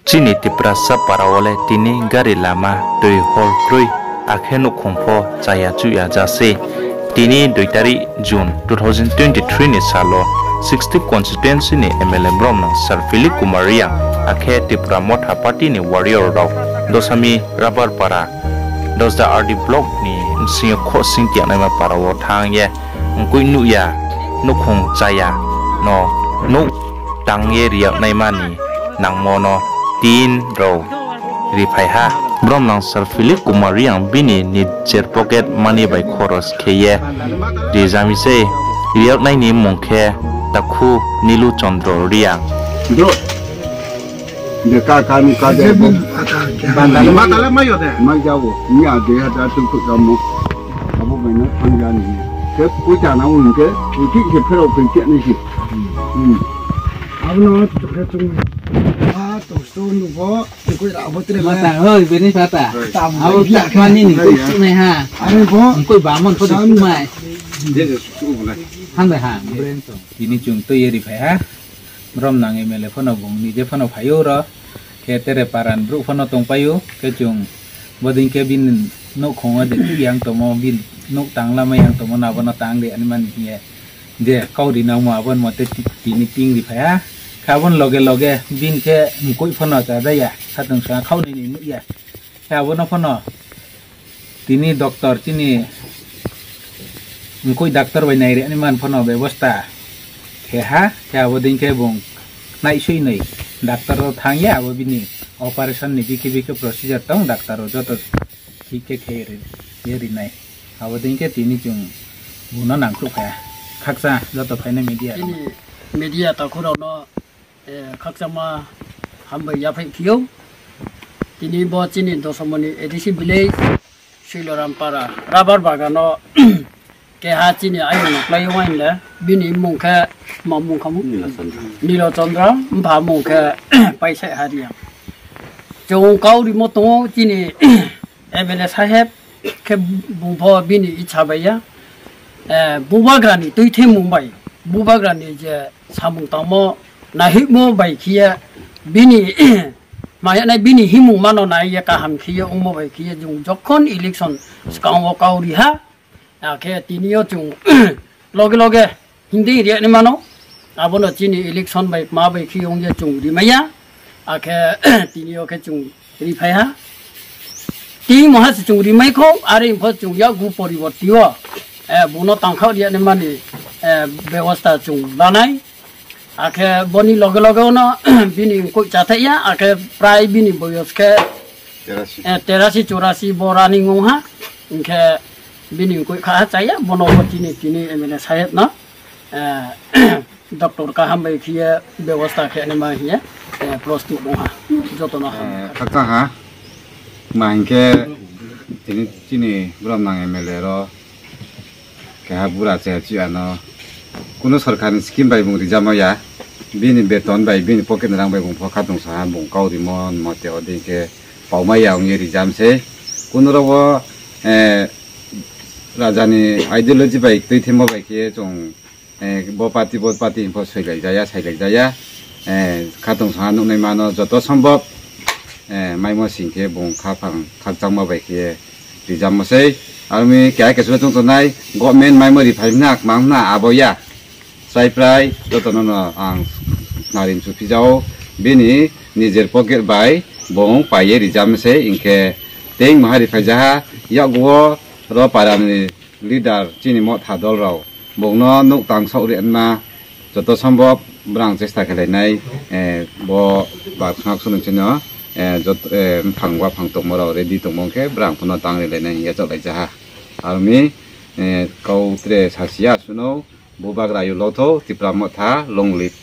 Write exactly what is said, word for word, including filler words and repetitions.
Chini Tiprasa para wo le tini gari lama, tui hor kroi, akhe nouhkhong pho chaya chuhya ja sei. Tini dui tarik June two thousand twenty-three ni sal wo sixty constituency ni M L A Bromnang Sir Philip Kumar Reang, akhe Tipra Motha Party ni warrior rao Dosami Rubber Para, Dosda R D block ni bsing yo Khohsing Tiangnaima para wo thanng ye, mkoih nuh ya, nouhkhong chaya no nouh tang ye ri yag naima ni nangmo no tin rao riphai ha. Bromnang Sir Philip Kumar Reang bini nijer pocket money bai khoros khe ye rijami sei. Ri yag nai ni mmung khe takhu Nilu Chondro Reang. Bro, de ka ka ni ka de bo. Banda le ma ta le mai yo de. Mai ja wo, ni a de ha da tu khu da mo. Abo bai no thang ja ni. Ke poicha nang ung ke, ung ki ke pherao phi ke ni si. Hmm. Abo no to khe chung. A to sto nu bo, koi ra bo tre. Ma ta, hoi, bini pata. Abo ta ma ni ni koi chu nai ha. Are bo. Koi ba mon ko chu mai. Hang bai ha, brand to. Tini chung tui ye riphai ha. Bromnang M L A phano bung nije phano phai ou ro. Khe tere paran brouh phano tongpai ou. Khe chung bodei khe bini nouhkhong wo je tui yang tongmo, bini nouh tang lamai yang tongmo, na bo no tang ri ani mani hing ye. Je kau ri nangmo abo ni mote ti-, tini ting riphai ha. Khe abo ni loge loge bini khe mkoih phano chajak ya. Khatungsung ha khau ni ni nuh ya. Khe abo no phano tini doctor chini mkoih doctor bai nai ri ani man phano bebosta khe ha, khe abo dei khe bung naisoi noi doctor wo thanng ye abo bini operation ni bikhe bikhe procedure tong doctor rao joto thik khe khe ri, ye ri nai. Abo dei khe tini chung bung no nangkhruh phai ha. Khakchang joto phainai media rao. Chini media takhu rao no, eh, khakchangma hambai yaphaih phi ou. Tini bo chini Dosamoni A D C village, Suiloram para, rubber bagan no keha chini ayong no klái ou ain le, bini mmung khe, ma mmung kha mo? Nilo Chandra. Nilo Chandra, mpha mmung khe Paisai Hariang. Chung kau rimo tong ou chini M L A saheb, khe bung pho bini icha bai ya. Eh, bubagra ni tuithemung bai, bubagra ni je samung tangmo, naihihmo bai khe ye, bini, ma ya nai bini himungma no nai ye kaham khe ye ongmo bai khe ye, chung jokhon election skang wo kau ri ha, akhe tini yo chung loge loge hinding ri ani mano, abo no chini election bai kma bai khe ong ye chung rimai ya, akhe tini yo khe chung riphai ha. Tingmo ha se chung rimai khou, are pho chung yakgu poriborti wo, eh, bung no tangkhaoh ri ani mani, eh, bebosta chung lanai. Akhe bo ni loge loge no bini mkoih chathaih ya, akhe prai bini boyos khe, terasi. Eh, terasi churasi bo running ong ha, hing khe bini mkoih kha ha chaya, bo no bo chini tini M L A saheb no, eh, doctor kaham bai khe ye bebosta khe naima hing ye, eh, prostut ong ha, joto no ha. Eh, khakchang ha, ma hing khe tini chini Bromnang M L A rao keha bura cheha chih ano kuno sorkar ni scheme bai bung rijamo ya, bini beton bai, bini pocket ni rang bai bung pho khatungsung ha, bung kau rimo mote odei khe paumai ya ong ye rijam sei. Kuno rao wo, eh, raja ni ideology bai tuithemmo bai khe chung, eh, bo party, bo party hing pho soilai jaya, sailai jaya, eh, khatungsung ha nuhnaima no joto sombhob, eh, maimo sing khe bung khaphang khakchangma bai khe rijammo sei. Aro mi keha kesu chung tongnai, government maimo riphai hna, kmang hna, abo ya. Chrai prai joto no no ang nari mchu phi ja ou, bini nijer pocket bai bung pai ye rijam sei, hing khe teing maha riphai ja ha, yakgu wo ro para ni leader chini Motha dol rao bung no nouh tang saoh ri anma joto sombhob brang chesta khe lai nai, eh, bo baksna ksu ni chini, eh, jot-, eh, mphang waphang tongmo rao ready tongmo khe brang pho no tang ri lai nai hing ye chaohlai ja ha. Aro mi, eh, kau tre sasi ya suno, bubagra yu lo thou, Tipra Motha, long live.